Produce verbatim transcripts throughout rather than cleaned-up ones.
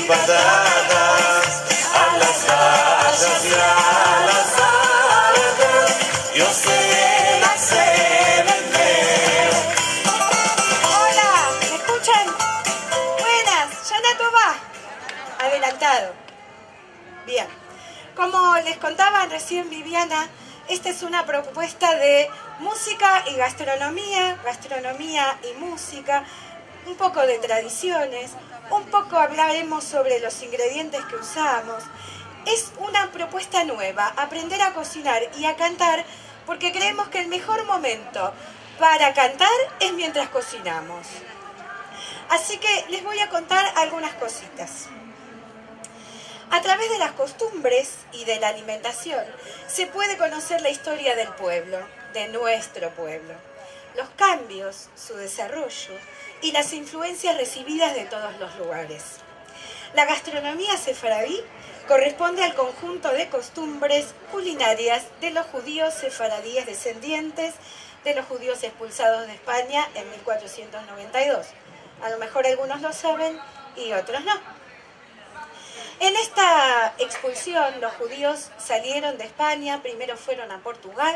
Patatas a las gayas i a las aves, yo se las he de vender. Hola, ¿me escuchan? Buenas, Shana Tova. Adelantado. Bien. Como les contaba recién Viviana, esta es una propuesta de música y gastronomía, gastronomía y música, un poco de tradiciones, un poco hablaremos sobre los ingredientes que usamos. Es una propuesta nueva, aprender a cocinar y a cantar, porque creemos que el mejor momento para cantar es mientras cocinamos. Así que les voy a contar algunas cositas. A través de las costumbres y de la alimentación se puede conocer la historia del pueblo, de nuestro pueblo, los cambios, su desarrollo y las influencias recibidas de todos los lugares. La gastronomía sefaradí corresponde al conjunto de costumbres culinarias de los judíos sefaradíes descendientes de los judíos expulsados de España en mil cuatrocientos noventa y dos. A lo mejor algunos lo saben y otros no. En esta expulsión, los judíos salieron de España, primero fueron a Portugal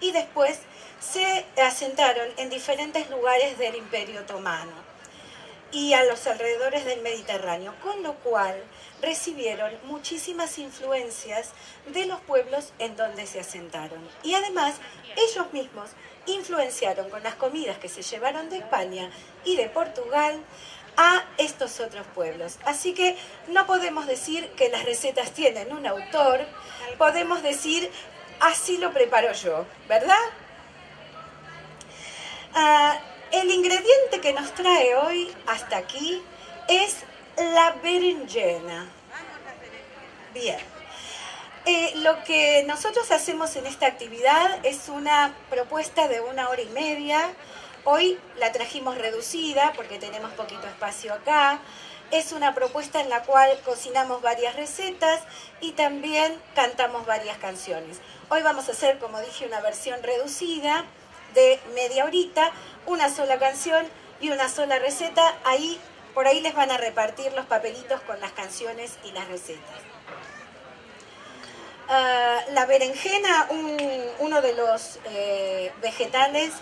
y después se asentaron en diferentes lugares del Imperio Otomano y a los alrededores del Mediterráneo, con lo cual recibieron muchísimas influencias de los pueblos en donde se asentaron. Y además, ellos mismos influenciaron con las comidas que se llevaron de España y de Portugal a estos otros pueblos. Así que no podemos decir que las recetas tienen un autor, podemos decir: "Así lo preparo yo", ¿verdad? Ah, el ingrediente que nos trae hoy hasta aquí es la berenjena. Bien. Eh, lo que nosotros hacemos en esta actividad es una propuesta de una hora y media. Hoy la trajimos reducida porque tenemos poquito espacio acá. Es una propuesta en la cual cocinamos varias recetas y también cantamos varias canciones. Hoy vamos a hacer, como dije, una versión reducida de media horita, una sola canción y una sola receta. Ahí, por ahí les van a repartir los papelitos con las canciones y las recetas. Ah, la berenjena, un- uno de los eh, vegetales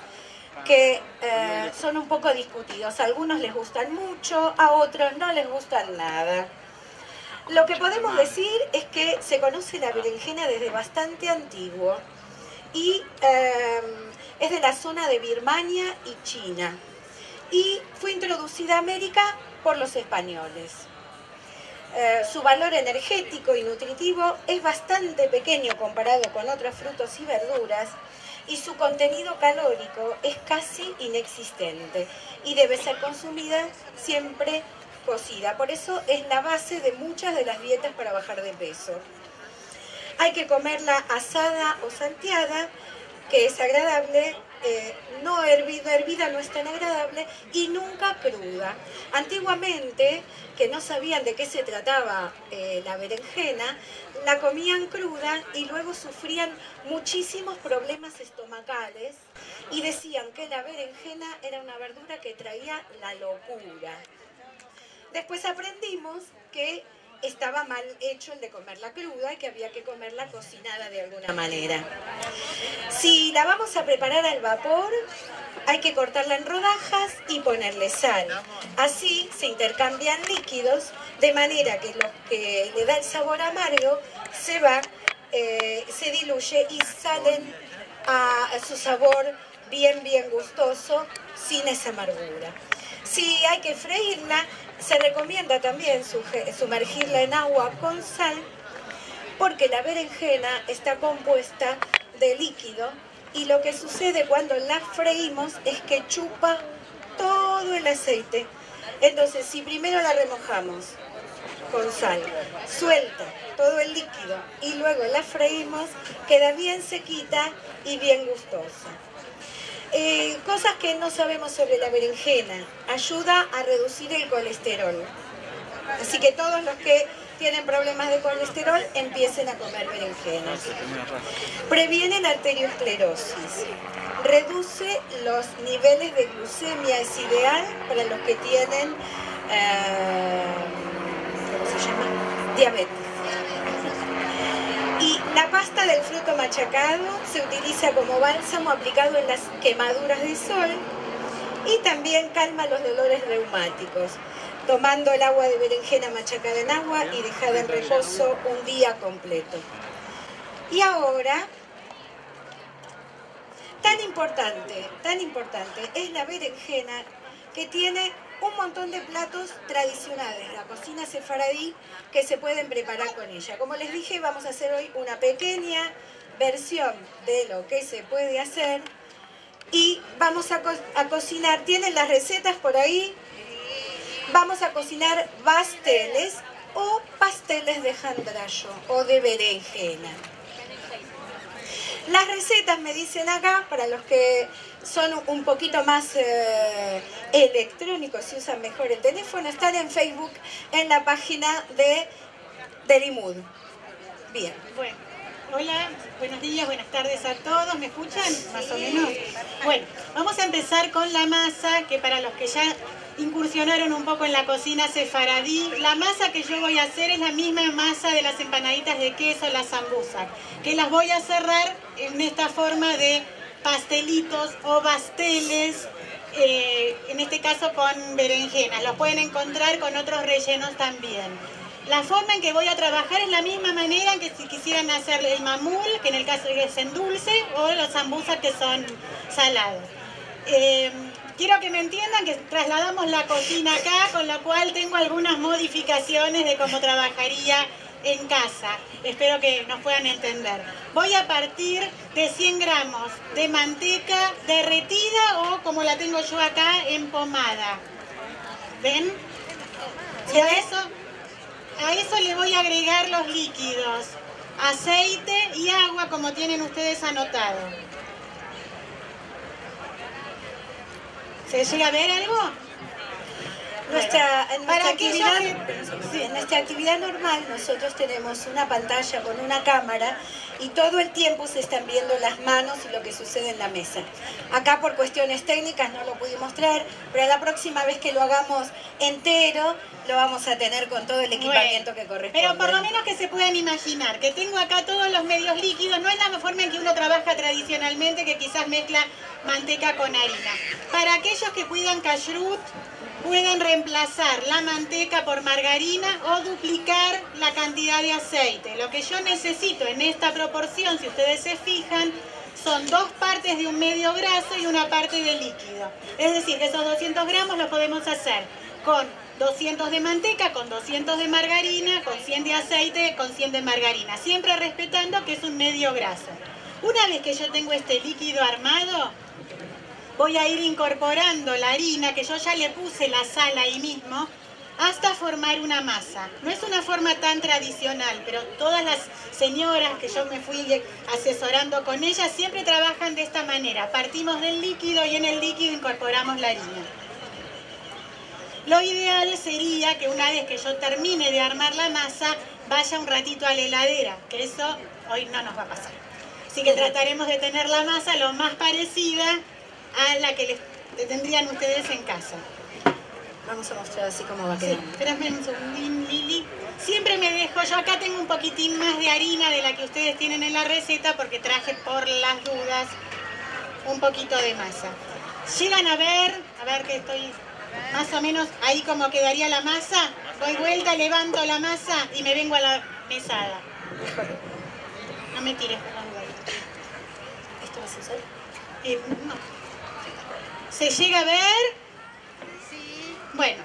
que eh, son un poco discutidos. A algunos les gustan mucho, a otros no les gustan nada. Lo que podemos decir es que se conoce la berenjena desde bastante antiguo y eh, es de la zona de Birmania y China y fue introducida a América por los españoles. Eh, su valor energético y nutritivo es bastante pequeño comparado con otros frutos y verduras y su contenido calórico es casi inexistente y debe ser consumida siempre cocida. Por eso es la base de muchas de las dietas para bajar de peso. Hay que comerla asada o salteada, que es agradable, eh, no hervida, hervida no es tan agradable, y nunca cruda. Antiguamente, que no sabían de qué se trataba eh, la berenjena, la comían cruda y luego sufrían muchísimos problemas estomacales y decían que la berenjena era una verdura que traía la locura. Después aprendimos que estaba mal hecho el de comerla cruda y que había que comerla cocinada de alguna manera. Si la vamos a preparar al vapor, hay que cortarla en rodajas y ponerle sal. Así se intercambian líquidos, de manera que lo que le da el sabor amargo se va, eh, se diluye y salen a, a su sabor bien, bien gustoso, sin esa amargura. Si hay que freírla, se recomienda también suje- sumergirla en agua con sal, porque la berenjena está compuesta de líquido y lo que sucede cuando la freímos es que chupa todo el aceite. Entonces, si primero la remojamos con sal, suelta todo el líquido y luego la freímos, queda bien sequita y bien gustosa. Eh, cosas que no sabemos sobre la berenjena. Ayuda a reducir el colesterol. Así que todos los que tienen problemas de colesterol empiecen a comer berenjenas. Previene la arteriosclerosis. Reduce los niveles de glucemia, es ideal para los que tienen eh, diabetes. Y la pasta del fruto machacado se utiliza como bálsamo aplicado en las quemaduras de sol y también calma los dolores reumáticos, tomando el agua de berenjena machacada en agua y dejada en reposo un día completo. Y ahora, tan importante, tan importante es la berenjena, que tiene un montón de platos tradicionales de la cocina sefaradí que se pueden preparar con ella. Como les dije, vamos a hacer hoy una pequeña versión de lo que se puede hacer y vamos a co-, a cocinar. ¿Tienen las recetas por ahí? Vamos a cocinar basteles o pasteles de jandrayo o de berenjena. Las recetas, me dicen acá, para los que son un poquito más, eh, electrónicos y usan mejor el teléfono, están en Facebook, en la página de Delimud. Bien. Bueno, hola, buenos días, buenas tardes a todos. ¿Me escuchan? Más o menos. Bueno, vamos a empezar con la masa, que para los que ya incursionaron un poco en la cocina sefaradí, la masa que yo voy a hacer es la misma masa de las empanaditas de queso, las sambusa, que las voy a cerrar en esta forma de pastelitos o basteles, eh, en este caso con berenjenas. Los pueden encontrar con otros rellenos también. La forma en que voy a trabajar es la misma manera que si quisieran hacer el mamul, que en el caso es en dulce, o los sambusa, que son salados. Eh, quiero que me entiendan que trasladamos la cocina acá, con lo cual tengo algunas modificaciones de cómo trabajaría en casa. Espero que nos puedan entender. Voy a partir de cien gramos de manteca derretida o, como la tengo yo acá, en pomada. ¿Ven? Y a eso, a eso le voy a agregar los líquidos, aceite y agua, como tienen ustedes anotado. ¿Se llega a ver algo? Nuestra, en nuestra actividad, sí, en nuestra actividad normal nosotros tenemos una pantalla con una cámara y todo el tiempo se están viendo las manos y lo que sucede en la mesa. Acá por cuestiones técnicas no lo pudimos traer, pero la próxima vez que lo hagamos entero lo vamos a tener con todo el equipamiento que corresponde. Bueno, pero por lo menos que se puedan imaginar que tengo acá todos los medios líquidos, no es la forma en que uno trabaja tradicionalmente, que quizás mezcla manteca con harina. Para aquellos que cuidan kashrut, pueden reemplazar la manteca por margarina o duplicar la cantidad de aceite. Lo que yo necesito en esta proporción, si ustedes se fijan, son dos partes de un medio graso y una parte de líquido. Es decir, que esos doscientos gramos los podemos hacer con doscientos de manteca, con doscientos de margarina, con cien de aceite, con cien de margarina, siempre respetando que es un medio graso. Una vez que yo tengo este líquido armado, voy a ir incorporando la harina, que yo ya le puse la sal ahí mismo, hasta formar una masa. No es una forma tan tradicional, pero todas las señoras que yo me fui asesorando con ellas siempre trabajan de esta manera. Partimos del líquido y en el líquido incorporamos la harina. Lo ideal sería que una vez que yo termine de armar la masa, vaya un ratito a la heladera, que eso hoy no nos va a pasar. Así que trataremos de tener la masa lo más parecida a la que les, que tendrían ustedes en casa. Vamos a mostrar así cómo va quedando. Sí, espérame un segundín, Lili. Siempre me dejo, yo acá tengo un poquitín más de harina de la que ustedes tienen en la receta porque traje por las dudas un poquito de masa. Llegan a ver, a ver que estoy más o menos ahí como quedaría la masa. Doy vuelta, levanto la masa y me vengo a la mesada. No me tires, por favor. ¿Esto vas a usar? Eh, no. ¿Se llega a ver? Sí. Bueno,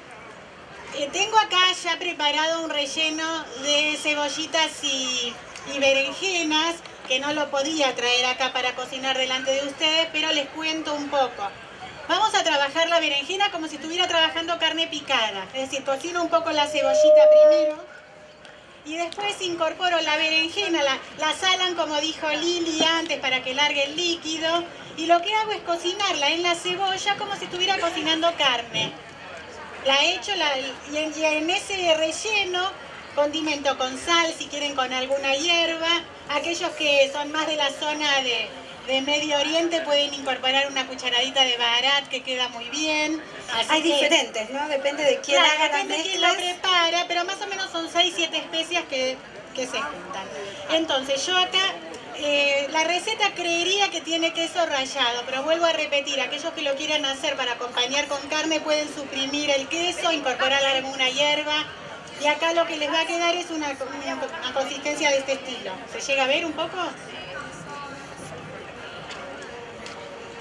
eh, tengo acá ya preparado un relleno de cebollitas y, y berenjenas, que no lo podía traer acá para cocinar delante de ustedes, pero les cuento un poco. Vamos a trabajar la berenjena como si estuviera trabajando carne picada, es decir, cocino un poco la cebollita primero. Y después incorporo la berenjena, la, la salan, como dijo Lili antes, para que largue el líquido. Y lo que hago es cocinarla en la cebolla como si estuviera cocinando carne. La echo la, y, en, y en ese relleno condimento con sal, si quieren con alguna hierba. Aquellos que son más de la zona de, de Medio Oriente pueden incorporar una cucharadita de baharat, que queda muy bien. Así que hay diferentes, ¿no? Depende de quién haga las mezclas. Claro, depende de quién lo prepara, pero más o menos son Hay siete especias ke, ke se djuntan. Entonses, yo aka, e, la reseta kreeria ke tiene keso rayado, pero vuelvo a repetir, akelos ke lo kieran azer para akompanyar kon karne pueden suprimir el keso, inkorporar alguna yerba, i aka lo ke les va a kedar es una, una, una konsistensia de este estilo. Se yega a ver un poko?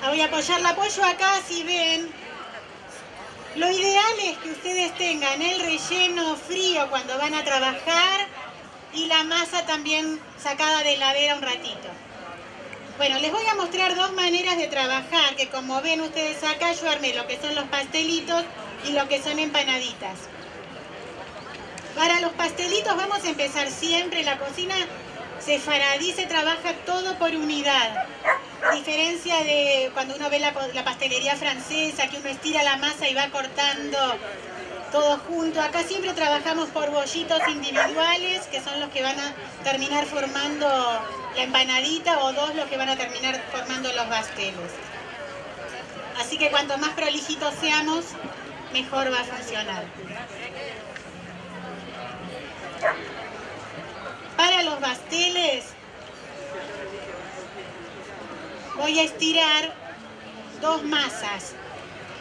A, vo a apoyar el apoyo aka, si ven. Lo ideal es ke ustedes tengan el reyeno frio kuando van a trabajar i la masa tambien sakada de eladera un ratito. Bueno, les vo a mostrar dos maneras de trabajar, ke komo ven ustedes aka, yo armé lo ke son los pastelitos i lo ke son empanaditas. Para los pastelitos vamos a empezar siempre, la kozina sefaradi se travaja todo por unidad. Diferensia de kuando uno ve la, la pasteleria franseza, ke uno estira la masa i va kortando todo djunto. Aka siempre travajamos por bollitos individuales, ke son los ke van a terminar formando la empanadita, o dos los ke van a terminar formando los pasteles. Ansi ke kuanto mas prolijitos seamos, mejor va a funsionar. Para los pasteles, vo a estirar dos masas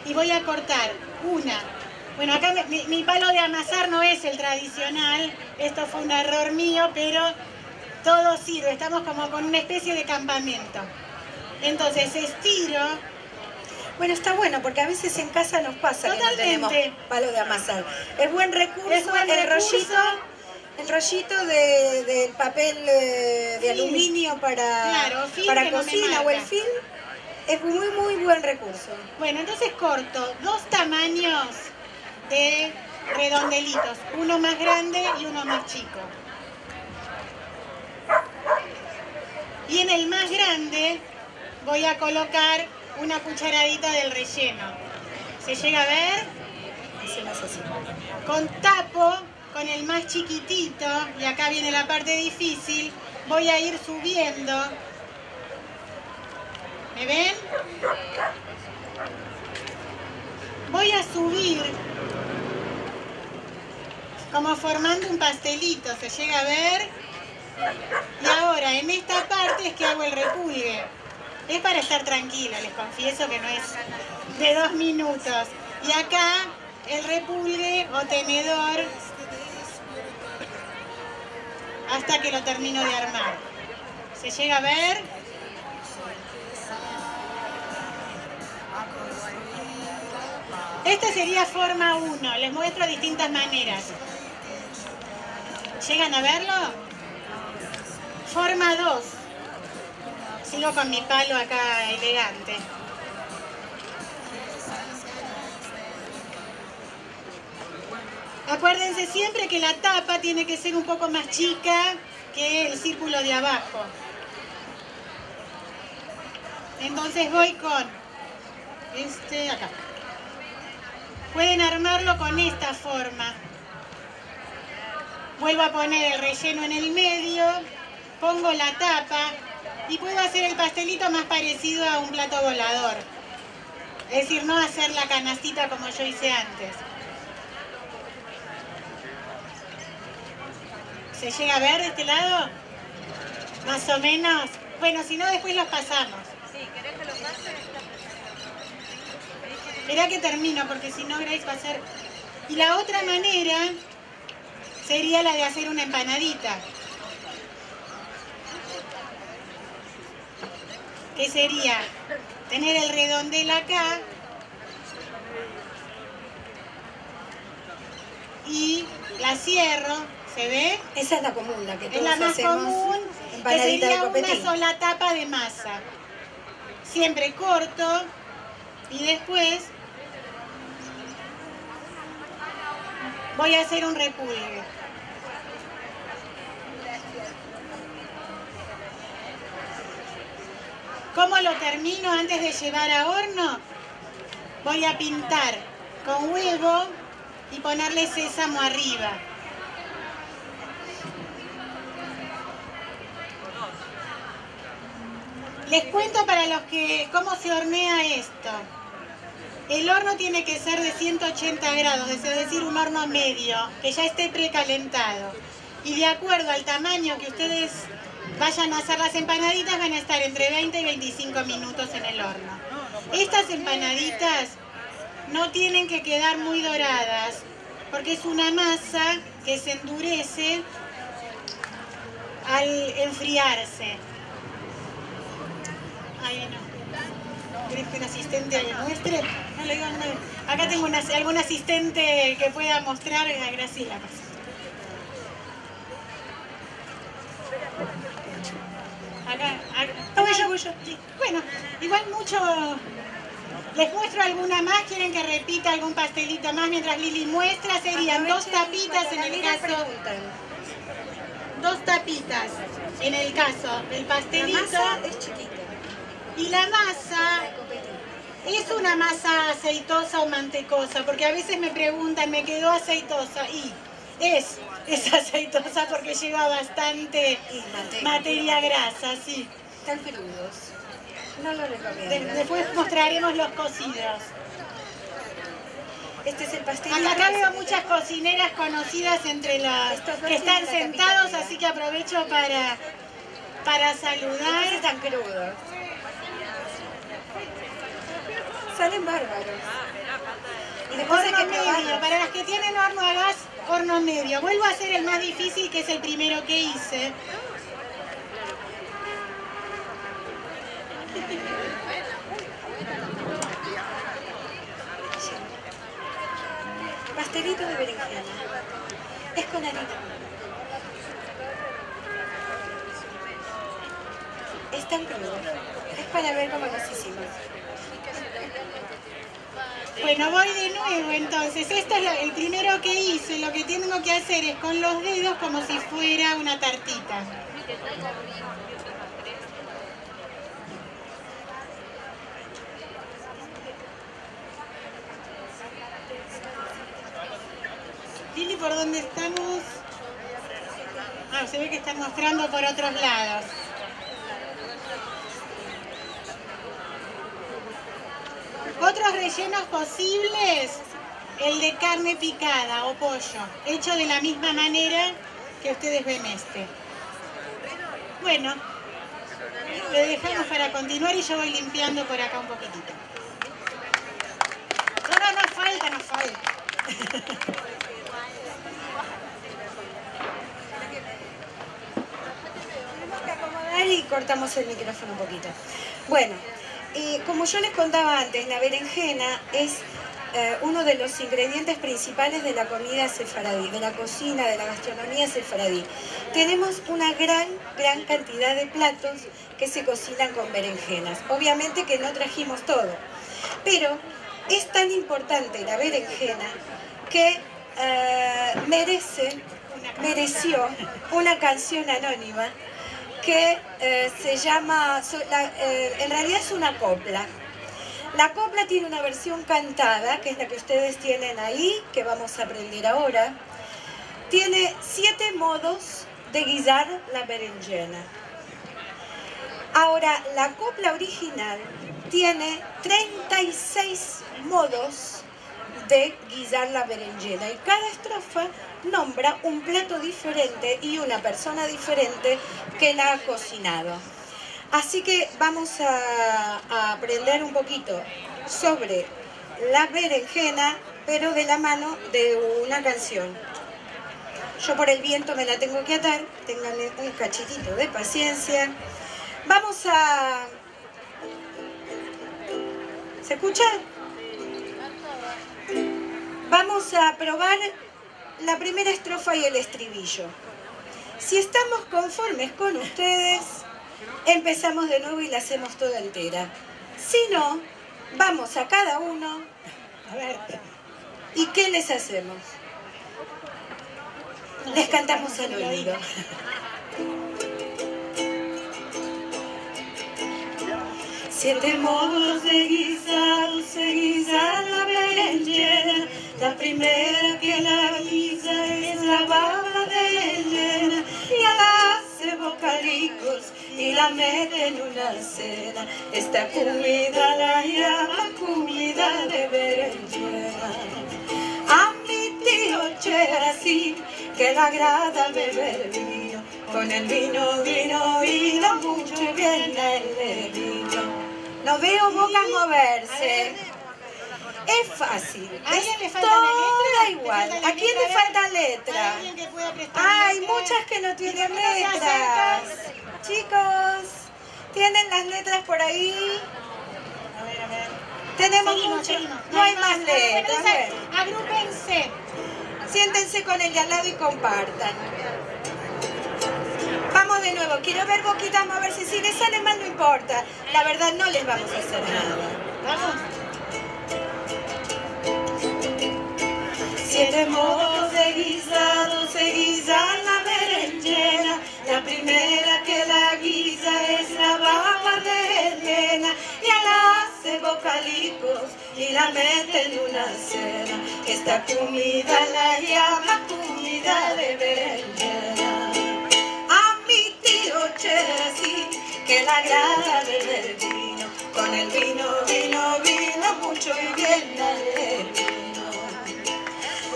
i vo a kortar una. Bueno, aka mi, mi, mi palo de amasar no es el tradisional, esto fue un error mio, pero todo sirve, estamos komo kon una espesie de kampamento. Entonses, estiro. Bueno, esta bueno, porke a vezes en kaza mos pasa ke no tenemos palo de amasar. Totalmente. Es buen rekurso el rollito. Es buen rekurso. El rollito de, del papel, e, de aluminio para, para kozina o el film es muy, muy buen rekurso. Film. Klaro, film ke no marka. Bueno, entonses korto dos tamanyos de redondelitos, uno mas grande i uno mas chiko. I en el mas grande vo a kolokar una kucharadita del reyeno. Se yega a ver? Hacemos ansi. Kon tapo kon el mas chikitito, i aka viene la parte difisil, vo a ir suviendo. Me ven? Vo a suvir komo formando un pastelito, se yega a ver? I agora, en esta parte es ke ago el repulgue. Es para estar trankila, les konfieso ke no es de dos minutos. I aka el repulgue o tenedor asta ke lo termino de armar. Se yega a ver? Esta seria forma uno. Les muestro distintas maneras. Yegan a verlo? Forma dos. Sigo kon mi palo aka elegante. Akuerdense siempre ke la tapa tiene ke ser un poko mas chika ke el sirkulo de abajo. Entonses vo kon este aka. Pueden armarlo kon esta forma. Vuelvo a poner el reyeno en el medio. Pongo la tapa i puedo azer el pastelito mas paresido a un plato volador. Es dizir, no azer la kanastita komo yo ize antes. Se yega a ver de este lado? Mas o menos. Bueno, si no, despues los pasamos. Espera ke termino, porke si no, Grace va a azer. I la otra manera seria la de azer una empanadita, ke seria tener el redondel aka i la sierro, se ve? Esa es la komun, la ke todos azemos, empanadita de copetin. Es la mas komun, ke seria una sola tapa de masa. Siempre korto. I despues vo a azer un repulgue. Komo lo termino antes de yevar a orno? Vo a pintar kon uevo i ponerle sesamo arriva. Les kuento para los ke, komo se ornea esto. El horno tiene que ser de ciento ochenta grados, es decir, un horno medio, que ya esté precalentado. Y de acuerdo al tamaño que ustedes vayan a hacer las empanaditas, van a estar entre veinte y veinticinco minutos en el horno. Estas empanaditas no tienen que quedar muy doradas, porque es una masa que se endurece al enfriarse. Ahí no. ¿Crees que un asistente le muestre? No le digo, no. Acá tengo una, algún asistente que pueda mostrar a Graciela. Acá, acá. Bueno, igual mucho. Les muestro alguna más, quieren que repita algún pastelito más mientras Lili muestra. Serían dos tapitas en el caso. Dos tapitas en el caso del pastelito. La masa es chiquita. Y la masa es una masa aceitosa o mantecosa, porque a veces me preguntan, "Me quedó aceitosa", y es, es aceitosa porque lleva bastante materia grasa, sí. Están crudos. No lo recomiendo. De-, después mostraremos los cocidos. Este es el pastel. Acá veo muchas cocineras conocidas entre las que están sentados, así que aprovecho para, para saludar. Están crudos. Salen bárbaros. Y después hay que probarlos. Horno medio. Para las que tienen horno a gas, horno medio. Vuelvo a hacer el más difícil, que es el primero que hice. Pastelito de berenjena. Es con harina. Están crudos. Es para ver cómo los hicimos. Bueno, voy de nuevo entonces. Este es lo, el primero que hice. Lo que tengo que hacer es con los dedos como si fuera una tartita. Lili, ¿por dónde estamos? Ah, se ve que están mostrando por otros lados. Otros rellenos posibles, el de carne picada o pollo, hecho de la misma manera que ustedes ven este. Bueno, lo dejamos para continuar y yo voy limpiando por acá un poquitito. No, no, no falta, no falta. Tenemos que acomodar y cortamos el micrófono un poquito. Bueno, eh, como yo les contaba antes, la berenjena es, eh, uno de los ingredientes principales de la comida sefaradí, de la cocina, de la gastronomía sefaradí. Tenemos una gran, gran cantidad de platos que se cocinan con berenjenas. Obviamente que no trajimos todo, pero es tan importante la berenjena que, eh, merece, mereció una canción anónima que, eh, se llama, so-, la, eh, en realidad es una copla. La copla tiene una versión cantada, que es la que ustedes tienen ahí, que vamos a aprender ahora. Tiene siete modos de guisar la berenjena. Ahora, la copla original tiene treinta y seis modos de guisar la berenjena y cada estrofa nombra un plato diferente y una persona diferente que la ha cocinado. Así que vamos a, a aprender un poquito sobre la berenjena, pero de la mano de una canción. Yo por el viento me la tengo que atar, ténganme un cachitito de paciencia. Vamos a... ¿Se escucha? Vamos a probar la primera estrofa y el estribillo. Si estamos conformes con ustedes, empezamos de nuevo y la hacemos toda entera. Si no, vamos a cada uno. A ver. ¿Y qué les hacemos? Les cantamos al oido. Siete modos de gizar, se giza la berenjena. La primera ke la giza es lavavla de ena, i la aze bokalikos, i la mete en una sena. Esta kumida la yama kumida de berenjena. A mi tio Cherasi ke le agrada beber vino. Kon el vino, vino, vino, muncho viene el vino. No veo bokas moverse. Es fasil. Es toda igual. ¿A quién le falta letra? Ay, muchas que no tienen letras. Chicos, ¿tienen las letras por ahí? Tenemos muchas. No hay más letras. Bueno. Agrupense. Siéntense con el de al lado y compartan. Vamos de nuevo. Quiero ver bokitas moverse. Si les sale mal, no importa. La verdad, no les vamos a hacer nada. Vamos. Siete modos de gizado se giza la berenjena. La primera ke la giza es la baba de Elena. Ya la aze bokalikos i la mete en una sena. Esta kumida la yama kumida de berenjena. A mi tio Cherasi ke le agrada beber vino. Kon el vino, vino, vino, muncho i bien el vino.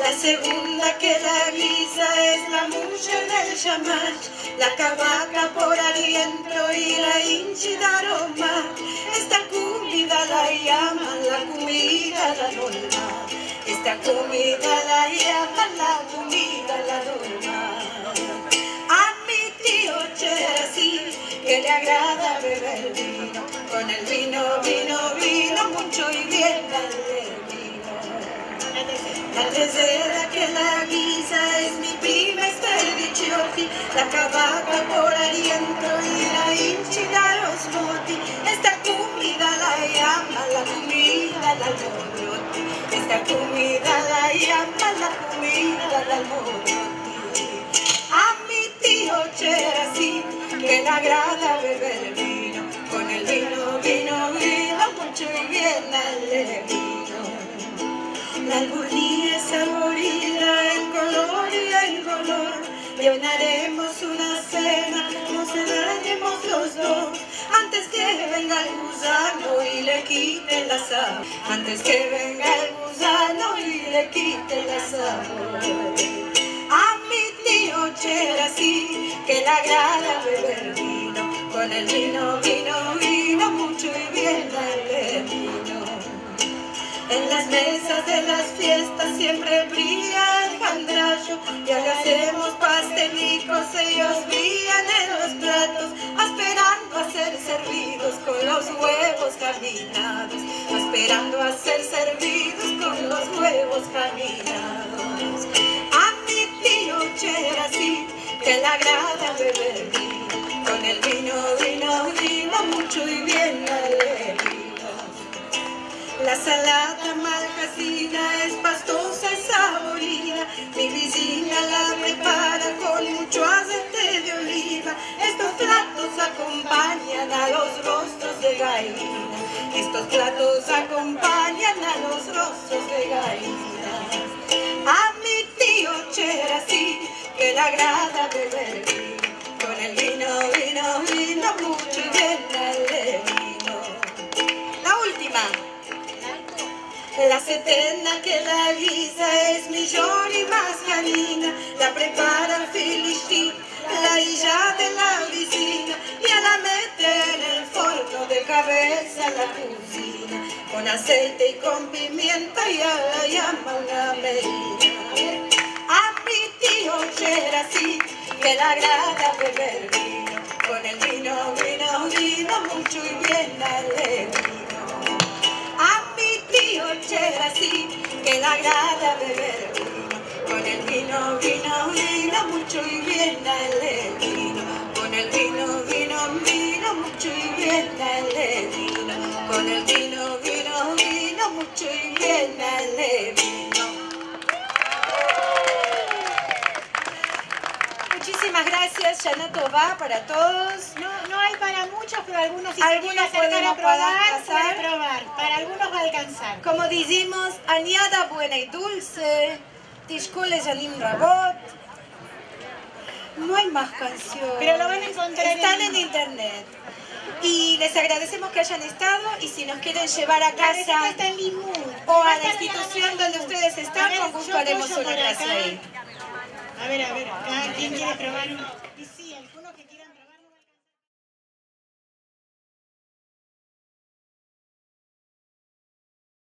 La segunda ke la giza es la mushe del shamash. La kavaka por adientro i la inchi de aroma. Esta kumida la yaman la kumida de la nolma. Esta kumida la yaman la kumida de la nolma. A mi tio Cherasi ke le agrada beber vino. Kon el vino, vino, vino, muncho i bien el vino. La tersera ke la giza es mi prima Ester Bichiotti. La kavaka por adientro i la inchi de arozmoti. Esta kumida la yaman la kumida de almodroti. Esta kumida la yaman la kumida de almodroti. A mi tio Cherasi ke le agrada beber vino. Kon el vino, vino, vino, muncho i bien el vino. La alburnia es saborida en kolor i en kolor. Llenaremos una sena, mos llenaremos los dos. Antes ke venga el guzano i le kite la savor. Antes ke venga el guzano i le kite la savor. A mi tio Cherasi ke le agrada beber vino. Kon el vino, vino, vino, muncho i bien el vino. En las mesas de las fiestas siempre bria el handrasho, i agazemos pastelikos, eyos brian en los platos, asperando a ser servidos kon los uevos kaminados, asperando a ser servidos kon los uevos kaminados. A mi tio Cherasi ke le agrada beber vino, kon el vino, vino, vino, muncho i bien el vino. La salata malhazida es pastoza i saborida. Mi vizinya la prepara kon muncho azete de oliva. Estos platos akompanyan a los rostros de gaina. Estos platos akompanyan a los rostros de gaina. A mi tio Cherasi ke le agrada beber vino. Kon el vino, vino, vino, muncho i bien el vino. La ultima. La setena ke la giza es miyor i mas hanina, la prepara Filishti, la ija de la vizina, i la mete en el forno de kavesa la kuzina, kon azeite i kon pimienta, i la yama una merina. A mi tio Cherasi ke le agrada beber vino, kon el vino, vino, vino, muncho i bien el vino. A mi tio Cherasi ke le agrada beber vino, kon el vino, vino, vino, muncho i bien el vino, kon el vino, vino, vino, muncho i bien el vino, kon el vino, vino, vino, muncho i bien el vino. Muchísimas gracias, Shana Tova para todos. No, no hay para muchos, pero algunos, si se quiere acercar a probar, puede probar. Para algunos va a alcanzar. Como dizimos, anyada buena i dulse, tishko lejanim ravot. No hay más canciones. Pero lo van a encontrar en Están en Limud. Internet. Y les agradecemos que hayan estado y si nos quieren llevar a Parece que casa está en Limud. o a Va la estar institución cantando donde Limud. Ustedes A están, ver, con gusto yo haremos apoyo una por clase acá. Ahí. A ver, a ver, cada quien quiere probar uno.